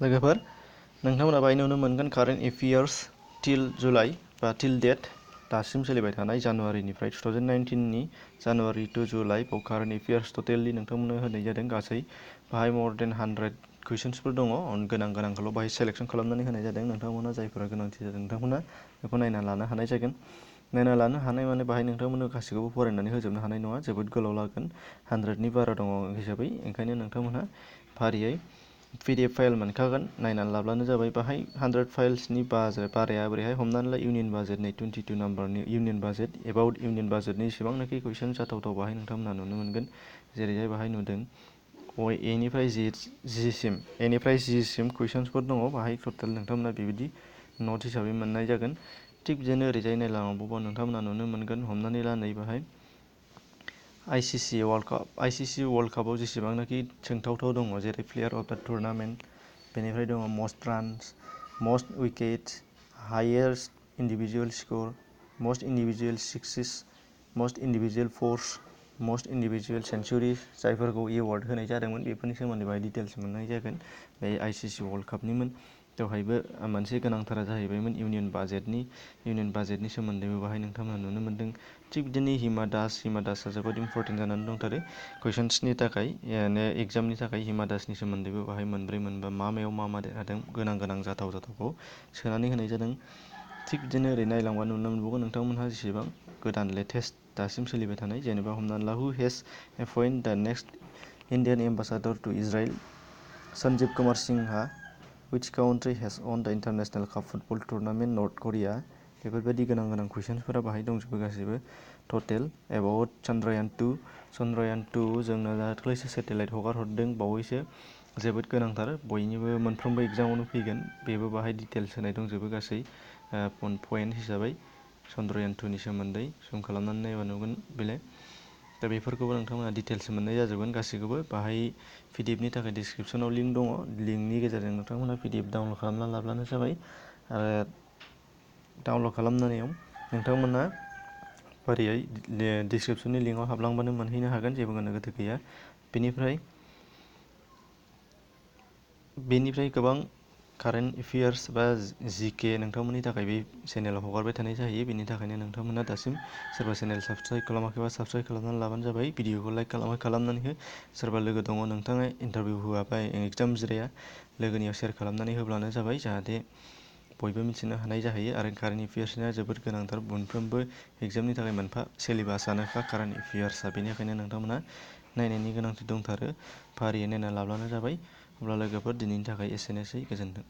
लोगोफोर नोंथांमोना बाहाय नुनो मोनगोन कारेन्ट एफेयार्स टिल जुलाइ बा टिल डेट दासिम सोलिबाय थानाय जानुवारिनिफ्राय 2019नि जानुवारि टु जुलाइ बाव कारेन्ट एफेयार्स टटेलि नोंथांमोननो होनाय जादों गासै बाहाय मर देन 100 कुइसन्सफोर दङ गोनांखौल' बाहाय सेलेक्सन खालामनानै होनाय जादों नोंथांमोना जायफोरा गोनांथि जादों नोंथांमोना बेखौ नायना लानो हानाय जागोन नायना लानो हानाय माने बाहाय नोंथांमोननो गासैखौबो फरायनानै होजोबनो हानाय नङा जोबोद गोलाव लागोन 100नि बारा दङ हिसाबै ओंखायनो नोंथांमोनहा फारियै PDF फाइल मोनखागोन नायनानै लाब्लानो जाबाय बाहाय 100 फाइल्सनि बाराया बोरैहाय हमनानै ला इउनियन बाजेट नै 22 नाम्बारनि इउनियन बाजेट एबाउट इउनियन बाजेटनि इसेबांनाखि कुइसन जाथावथाव बाहाय नोंथांमोना नुनो मोनगोन जेरैहाय बाहाय नुदों एनिफ्राय जिसिम कुइसन्सफोर दङ बाहाय टटेल नोंथांमोना बेबायदि नट हिसाबै मोननाय जागोन थिग बिदिनो ओरैजाय नायलाङावबा नोंथांमोना नुनो मोनगोन हमनानै ला नै बाहाय ICC वर्ल्ड कापआव जेसेबांनाखि सोंथावथाव दङ जेरै प्लेयार अफ द टुर्नामेन्ट बेनिफ्राय दङ most runs most wickets highest individual score most individual sixes most individual fours most individual centuries जायफोरखौ एवार्ड होनाय जादोंमोन बेफोरनि सोमोन्दै बाहाय डिटेल्स मोननाय जागोन बे ICC वर्ल्ड कापनिमोन बेवहायबो मोनसे गोनांथारा जाहैबायमोन इउनियन बाजेटनि सोमोन्दैबो बाहाय नोंथांमोना नुनो मोन्दों थिग बिदिनो हिमा दासआ जोबोद इम्परटेन्ट जानानै दंथारो कुइसन्सनि थाखाय एग्जामनि थाखाय हिमा दासनि सोमोन्दैबो बाहाय मोनब्रै मोनबा मायाव मा देरहादों गोनां जाथावखौ सोनानै होनाय जादों थिग बिदिनो ओरै नायलांबा नुनो मोनबावगोन नोंथांमोनहा जेसेबां गोदान लेटेस्ट दासिम सोलिबाय थानाय जेनेबा हमनानै ला who has appointed the next Indian ambassador to Israel Sanjeev Kumar Sinha which country has won the international cup football tournament North Korea बेफोरबायदि गोनां कुइसन्सफोरा बाहाय दंजोबो गासैबो टटेल एबाउट चन्द्रायान 2 जोंनो दाख्लैसो सेटेलाइट हगार हरदों बावैसो जोबोद गोनांथार बयनिबो मोनफ्रोमबो एग्जामावनो फैगोन बेबो बाहाय डिटेल्स होनाय दंजोबो गासै पइन्ट हिसाबै चन्द्रायान 2नि सोमोन्दै जुम खालामनानै नायबा नुगोन बेलाय दा बेफोरखौबो नोंथांमोना डिटेल्स मोननाय जाजोबगोन गासैखौबो बाहाय PDFनि थाखाय डिसक्रिपसनाव लिंक दङ लिंकनि गेजेरजों नोंथांमोना PDF डाउनलड खालामना लाब्लानो जाबाय आरो डाउनलड खालामनायाव नोंथांमोना फारियै डिसक्रिपसननि लिंकआव हाबलांबानो मोनहैनो हागोन जेबो गोनो गोथो गैया बेनिफ्राय गोबां कारेन्ट एफेयार्स बा GK नोंथांमोननि थाखाय बे चेनेलाव हगारबाय थानाय जायो बेनि थाखायनो नोंथांमोना दासिम सोरबा चेनेल साबस्क्राइब खालामाखैबा साबस्क्राइब खालामनानै लाबानो जाबाय भिडिअखौ लाइक खालामनानै हो सोरबा लोगो दङ नोंथाङा इन्टारभिउ होआ बा एग्जाम जिराया लोगोनियाव शेयार खालामनानै होब्लानो जाबाय जाहाथे बयबो मिथिनो हानाय जाहैयो आरो कारेन्ट एफेयार्सआ जोबोद गोनांथार मोनफ्रोमबो एग्जामनि थाखाय मोनफा सिलेबासआनोखा कारेन्ट एफेयार्सआ बेनिखायनो नोंथांमोना नायनायनि गोनांथि दंथारो फारियै नायना लाब्लानो जाबाय अब्ला लोगोफोर दिनैनि थाखाय एसेनोसै गोजोन्थों।